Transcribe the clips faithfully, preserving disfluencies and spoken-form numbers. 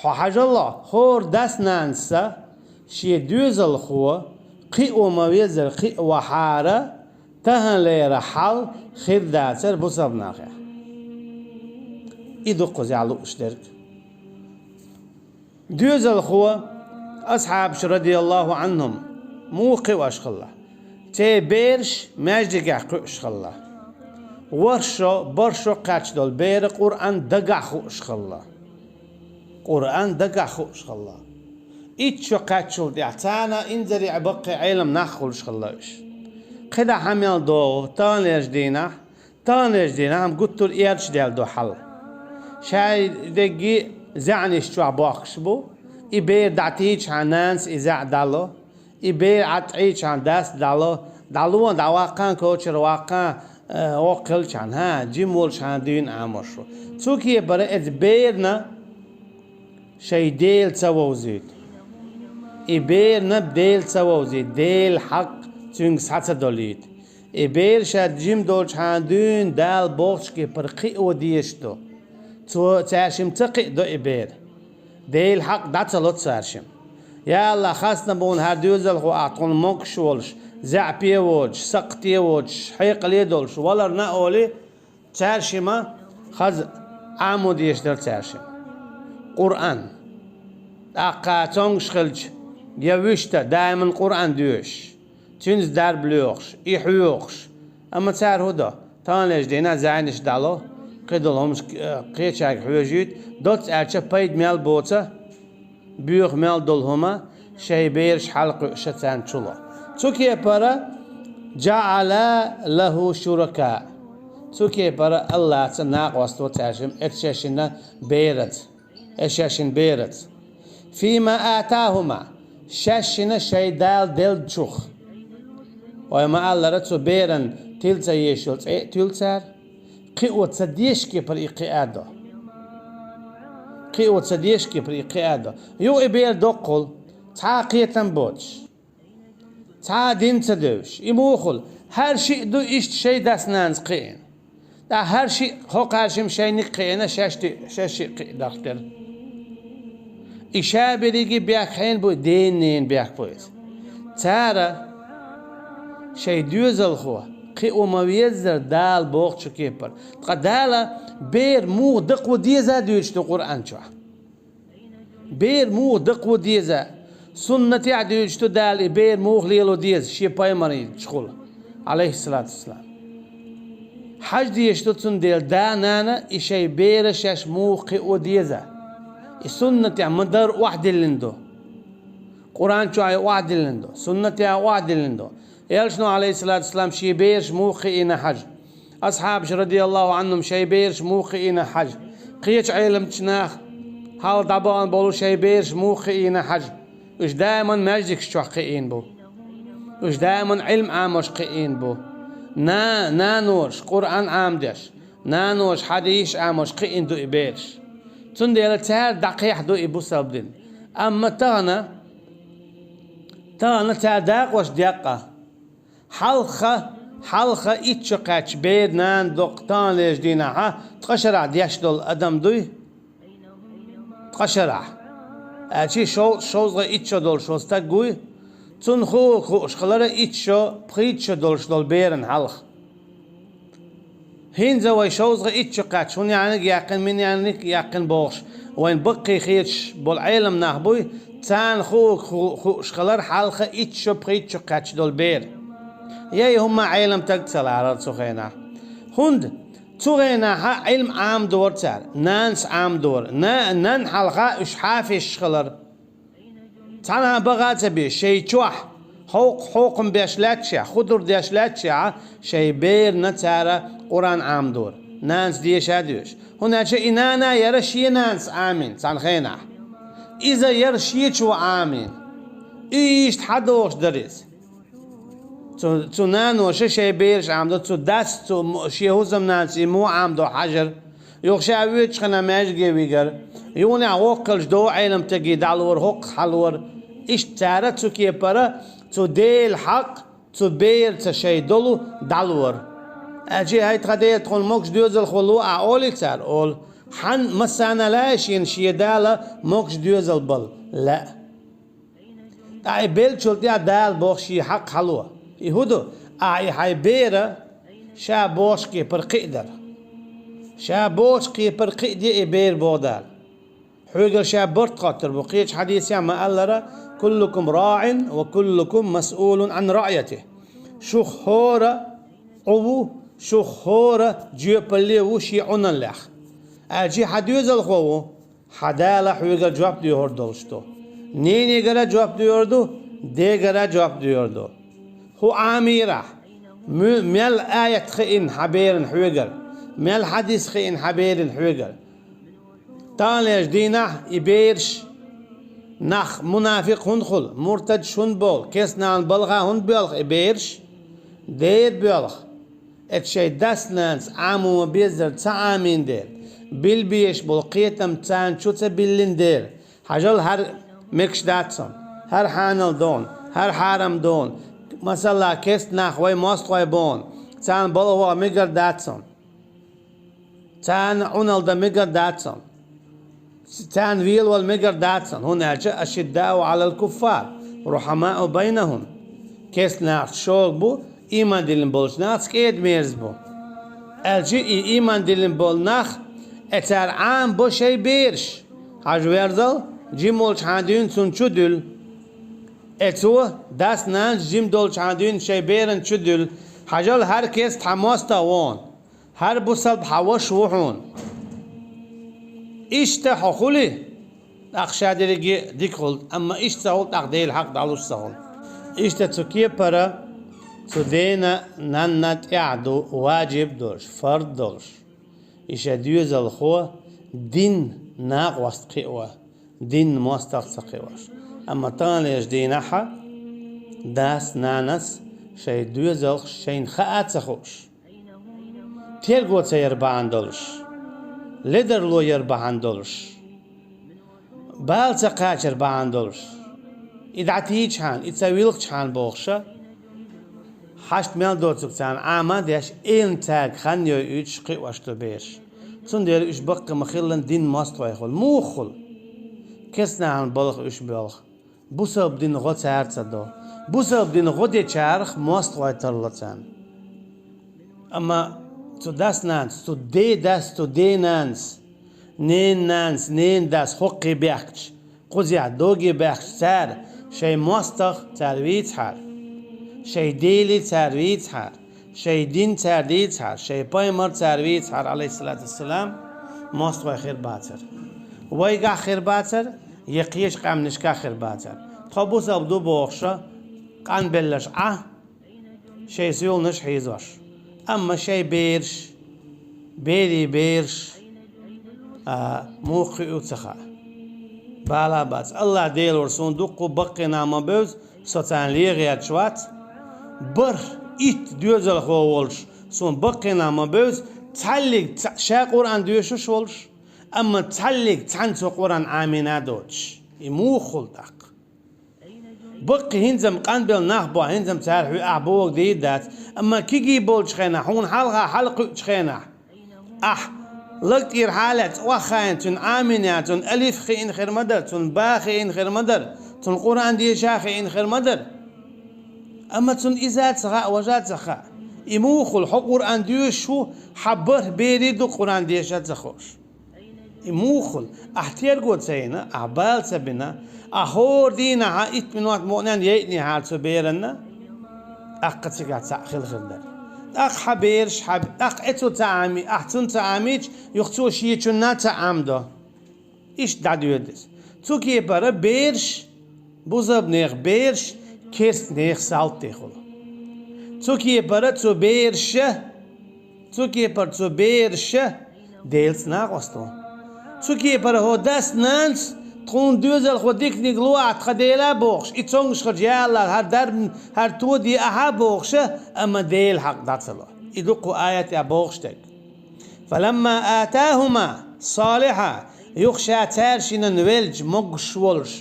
Хьо хьажал, хӀора дас-нанас шен доьзалхо кхио ма-веззара кхиа вахьара, таханлера хьал хир дацар бусалба нахехь. И ду кхузахь лууш дерг. Доьзалхо, асхьабаш, радияллаху Ӏанхум, муха кхиош хилла? Церан бераш маьждигехь кхуьуш хилла. ВорхӀ шо, бархӀ шо кхаьчна долу бер Къуръан дагахь хууш хилла. Къуръан дагахь хууш хилла. Итт шо кхаьччул тӀаьхьа царна инзаре а баккхий Ӏелам нах хуьлуш хилла уьш. КхидӀа хьан мел догӀу, таханлерчу дийнахь, таханлерчу дийнахь хӀама гуттар а эрча даьлла ду хьал. Шайн дегги зӀенаш чохь бохкуш бу, и бер дӀатийчахьана нанас и зӀе дӀало, и бер Ӏад Ӏийчахьана дас дӀало, дӀало, дӀаваккхана, кочара ваккхана, э, воккха хилчахьана, хӀа, жима волчхьана дуьйна Ӏамош ву. Цу кепара эцу берна шайн Дела ца вовзуьйту. И берна Дела ца вовзуьйту, Делан хьакъ цуьнга схьа ца долуьйту. И бер ша жима долчхьана дуьйна Дала бохучу кепара кхио дезаш ду. Цо цаьршимма ца кхиадо и бер. Делан хьакъ дӀа ца ло цаьршимма. Я АллахӀ, хастам бу хьуна хӀара доьзалхо, ахь тхуна могуш волуш, заьӀапе а воцуш, сакхте а воцуш, хьекъале а долуш валарна а олий, цаьршимма хаза Ӏамо дезаш дара цаьршимма Къуръан. ТӀаккха цомгуш хилча, я вуьшта даиман Къуръан доьшуш, цуьнца дарба лоьхуш, и хьоьхуш. Амма цара хӀун до? Таханлерчу дийнахь зӀенаш дӀало, кхидолу хӀумаш, э, кхечаьрга хьоьжуьйту, доцца аьлча пайда мел боцу, боьха мел долу хӀума шайн бераш хьалакхуьуш царна чу ло. Цу кепара, «جعلوا له شركاء». Цу кепара АллахӀца накъост во цаьршимма эцу шайшинна бераца. Эцу шайшинна бераца. «فيما آتاهما», шайшинна шайн Дала деллачух. Вай ма-аллара, цу беран тила ца езаш йолу цӀе а туьллу цара. Кхио ца дезаш кепара и кхиадо. Кхио ца дезаш кепара и кхиадо. Юха и бер доккхул, цхьа а кхетам боцуш, цхьа а дин ца девзаш. И мухахула, хӀара шиъ ду иштта шайн дас-нанас кхиийна. ТӀаккха хӀара шиъ, хӀокхаьршимма шайниг кхиийна, шаьш ти-, шаьш шиъ кхиъ дахтера. И ша берриге бехк хьенан бу, ден-ненан бехк бу иза. Цара шайн доьзалхо кхио ма-веззара Дала бохучу кепара. Ткъа Дала бер муха дакхо деза а дуьйцуш ду Къуръан чохь. Бер муха дакхо деза. Суннатехь дуьйцуш ду Дала и бер муха лело деза, шен пайхамарчухула, Ӏалайхиссалату вассалам. Хьажа дезаш ду цундела да-нана и шайн бер шаьш муха кхио деза. И суннатехь ма-дарра охьадиллина ду. Къуръан чохь а охьадиллина ду, суннатехь а охьадиллина ду. Элчано, Ӏалайхиссалату вассалам, шен бераш муха кхиийна хьажа. Асхьабаш, радияллаху Ӏанхум, шайн бераш муха кхиийна хьажа. Кхечу Ӏеламчу наха хьалха дӀабахана болу шайн бераш муха кхиийна хьажа. Уьш даиман маьждигаш чохь кхиийна бу. Уьш даиман Ӏилма Ӏамош кхиийна бу. На-, наноша Къуръан Ӏамадеш, наноша хьадисаш Ӏамош кхиийна ду и бераш. Цундела цара дӀакхехьа ду и бусалба дин. Амма тахана, тахана цара дакъош декъа. Хьалха, хьалха итт шо кхаьчча бер нана доккху таханлерчу дийнахьа ткъа шарахь деш долу адам дуй? Ткъа шарахь. Аьлчи шов-, шовзткъе итт шо долуш волу стаг вуй? Цунна хуург хууш хилара итт шо, пхийтта шо долуш долу беран хьалха. ХӀинца вай шовзткъе итт шо кхаьчча, хӀун яьнниг яьккхина, мин яьнниг яьккхина бохуш, вайн баккхий хеташ болу Ӏелам нах буй, царна хуург ху-, хууш хилара хьалха итт шо, пхийтта шо кхаьчча долу бер. Я и хӀумма Ӏелам таг ца ларара цу хенахь. ХӀунда цу хенахьа Ӏилма Ӏамадора цара, нанас Ӏамадора, на-, нан хьалха уьш хьафизаш хилара. Цхьана а баха а ца беш, шайн чохь хьокху хьокхам беш лаьтташехь, худур деш лаьтташехь, шайн берна цара Къуръан Ӏамадора, нанас деша а доьшу. ХӀунда аьлча и нана яра шен нанас Ӏамийна цхьана хенахь. Иза яра шечо Ӏамийна. И иштта хьадогӀуш дара иза. Цу, цу наноша шайн бераш Ӏамадо, цу дас, цу м-, шен хӀусамнанас и муха Ӏамадо хьажар. Юха ша воьдучу хенахь маьждиге вигар. Юханехь воккхалш догӀу Ӏелам таге дӀалора, хӀокху хьалора. Иштта цара цу кепара, цу Делан хьакъ, цу бераца шайн долу дӀалора. Аьлчи хӀай тхан дела, тхуна могуш доьзалхо ло ахь олий цара, олу. Хьан массана лаьй шена шен Дала могуш доьзал бала? Лаьа. ТӀаккха и беллачул тӀаьхьа Дала боху шен хьакъ хьало. И хӀун ду? Ахьа и хьайн бер ша бохучу кепара кхиадар. Ша бохучу кепара кхиаде и бер, боху Дала. Хьоьгара ша барт хоттур бу. Кхечу хьадисехь ма-аллара: «Куллукум раӀин ва куллукум масъулун Ӏан раӀйатихӀ». Шух хӀора Ӏу ву, шух хӀора жоьпалле ву шен Ӏуналлех. Аьлча хьан доьзалхо ву, хьан Дала хьоьгара жоп доьхур долуш ду. Ненегара жоп доьхур ду, дегара жоп доьхур ду. ХӀун Ӏамийрахь, муь-, мел аят хиъна хьан беран хьоьгара, мел хьадис хиъна хьан беран хьоьгара. Таханлерчу дийнахь и бераш нах мунафикъ хӀунда хуьлу, муртадаш хӀунда бовлу, кестнахьан балха хӀунда боьлху и бераш? Дера боьлху. Эцу шайн дас-нанас Ӏамо ма-беззара ца Ӏамийна дела, билла безаш болу кхетам царна чу ца биллина дела. Хьажал, хӀара мегаш дац хьуна, хӀара хьанал ду хьуна, хӀара хьарам ду хьуна, масала, кестнах вай мостагӀой бу хьуна, царна балха ваха мегар дац хьуна. Царна Ӏуналла дан мегар дац хьуна. Царна велавала мегар дац хьуна, хӀунда аьлча: «Ашиддау Ӏалал куффар, рухьамау байнахум». Кестнахаца шога бу, ийман диллина болчу нахаца кӀеда-мерза бу. Аьлча и ийман диллина болу нах, э, цара Ӏамабо шайн бераш. Хьажа, верзал, жима волчу хьан дуьйна цунна чу дуьллу. Э, цо, дас-нанас жима долчу хьан дуьйна шайн беран чу дуьллу. Хьажал, хӀара кест хьан мостагӀа ву хьуна. ХӀара бусалба хьан ваша ву хьуна. Иштта хьо хуьлий, тӀаккха ша дерриге дика хуьлу, амма иштта ца хуьлу, тӀаккха Делан хьакъ дӀалуш ца хуьлу. Иштта цу кепара цу дена-нанна тӀехь ду важиб долуш, фард долуш. И шайн доьзалхо дин накъост кхио, дин мостагӀ ца кхиош. Амма таханлерчу дийнахьа дас-нанас шайн доьзалх шайна хаа ца хууш, терго ца яр бахьана долуш, ледарло яр бахьана долуш, бала ца кхачар бахьана долуш, и дӀатийчхьана, и ца вилхчхьана бохуша, хьашт мел доцург царна Ӏама а деш, элна цаьрга хан йойуьйтуш кхиош ду бераш. Цундела уьш баккхий ма-хиллан дин мостагӀой хуьлу. Муха хуьлу? Кестнахьан балха уьш боьлху. Бусалба дин гӀо цара ца до. Бусалба дин гӀо дечарах мостагӀой тарло царна. Амма цу дас-нанас, цу ден дас, цу ден нанас, нен нанас, нен дас хӀоккхе бехкаш, кхузехь доге бехкаш цара шайн мостагӀ цара вийцахьара, шайн дели цара вийцахьара, шайн дин цара дийцахьара, шайн пайхамар цара вийцахьара, Ӏалайхиссалату вассалам, мостагӀой хир бацара. Вайгахь хир бацара, я кхечу къаьмнашкахь хир бацара. Тхо бусалба ду бохуша, къанбелларш Ӏа, шайн суьйланаш хьийзош. Амма шайн бераш, берийн бераш, а, муха кхуьу ца хаьа. Бала а бац. АллахӀ Дела вара суна дуккха баккхий нах ма бевза, со царна легӀа гӀерташ вац. БархӀ, итт доьзалхо волуш, суна баккхий нах ма бевза, цхьаллиг ца-, ша Къуръан доьшуш волуш, амма цхьаллиг цхьаьна цо Къуръан Ӏамийна а доцуш. И муха хуьлу тӀаккха? Баккхий хӀинца-м къанбелла нах бу, хӀинца-м цара хьоьга ахь бохург дийр дац. Амма кегий болчу хенахь, хьуна хьалха хьалакхуьучу хенахь, ахь лаг тӀера хьалаьцна охьахаийна, цуьнан Ӏамийна яц, цуьнан алиф хиъна хир ма дара, цуьнан ба хиъна хир ма дара, цуьнан Къуръан деша хиъна хир ма дара. Амма цунна иза а ца хаьа, важа а ца хаьа. И муха хуьлу? Хьо Къуръан доьшуш ву, хьан бархӀ берийн ду Къуръан деша а ца хууш. И муха хуьлу? Ахь терго ца йина, ахь бала ца бина, ахь хӀора дийнахьа итт минот мукъаненна яйъинехьара цу беранна, тӀаккха цигахь цхьаъ хила хир дара. ТӀаккха хьан бераш, хьан, тӀаккха э цо ца Ӏами-, ахь цунна ца Ӏамийча, юха цо шечунна а ца Ӏамдо. Иштта дӀадоьду иза. Цу кепара бераш, бусалбанех бераш, керстанех салтий хуьлу. Цу кепара цу бераша, цу кепара цу бераша Делаца накъост ву. Цу кепара хӀо дас-нанас, тхуна доьзалхо диканиг ло ахь тхан Дела а бохуш, и цомгуш хилча, я АллахӀ, хӀара дарбан, хӀара тоде ахьа а бохуша, амма Делан хьакъ дӀа ца ло. И ду кху аятехь бохуш дерг. «Фаламма атахума салиха», юха ша цаьршинан велча, могуш волуш,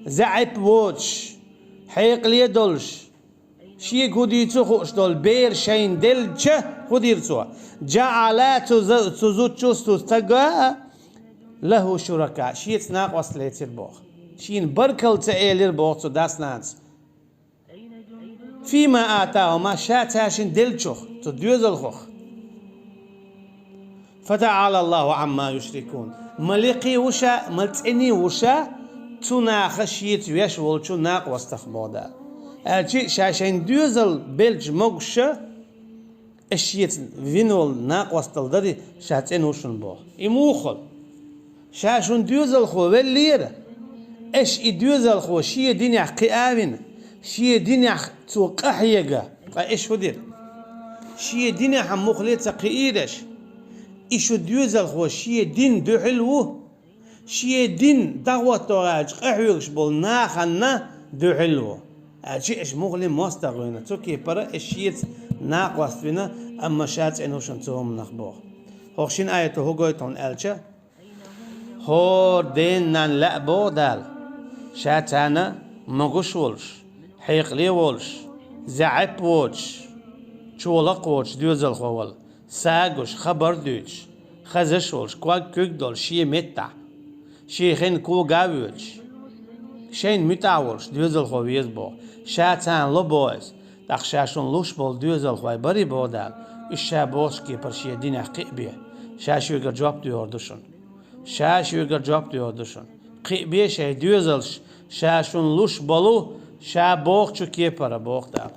заьӀап воцуш, хьекъале долуш, шега хӀун дийцу хууш долу бер шайна делча, хӀун дира цо? «ЖаӀала», цу за-, цу зудчо, цу стага а, لَهُ شُرَكَاءُ, шеца накъост лецира боху. Шена баркалла ца элира боху цу дас-нанас. فِيمَا آتَاهُمَا, ша цаьршинна деллачух, цу доьзалхох. فَتَعَالَى اللَّهُ عَمَّا يُشْرِكُونَ. Ма лекхий ву ша, ма цӀений ву ша, цу наха шеца веш волчу накъостах боху Дала. Аьлча ша шайн доьзал белча могуш ша, аш шеца вина волу накъостал дарий, ша цӀена ву шуна боху. И муха хуьлу? Ша шун доьзалхо веллера, аш и доьзалхо шен динехь кхиа а вина, шен динехь цо къахьега, ткъа аш хӀун дира? Шен динехь муххале ца кхиийра аш. И шу доьзалхо шен дин дуьхьал ву. Шен дин дӀахӀотто гӀерташ къахьоьгуш болу нахана дуьхьал ву. Аьлча аш муххале мостагӀа вина, цу кепара аш шеца накъост вина, амма ша цӀена ву шуна цу хӀуманах боху. ХӀокху шина аято хӀун гойту хьуна аьлча, хӀора ден-нанна лаьа боху Дала, ша царна могуш волуш, хьекъале волуш, заьӀап воцуш, чолакх воцуш доьзалхо вала, сагош, хабар дуьйцуш, хазаш волуш, ког куьг долуш шен меттахь, шен хенан кога а воьдуш, шайна муьтӀахь волуш доьзалхо веза боху, ша царна ло боху иза, тӀаккха ша шуна луш болу доьзалхой барий боху Дала, уьш ша бохучу кепара шен динехь кхиа бе, ша шуьгара жоп доьхур ду шуна. Ша шуьгара жоп доьхур ду шуна. Кхиа бе шайн доьзалш, ша шуна луш болу, ша бохучу кепара боху Дала.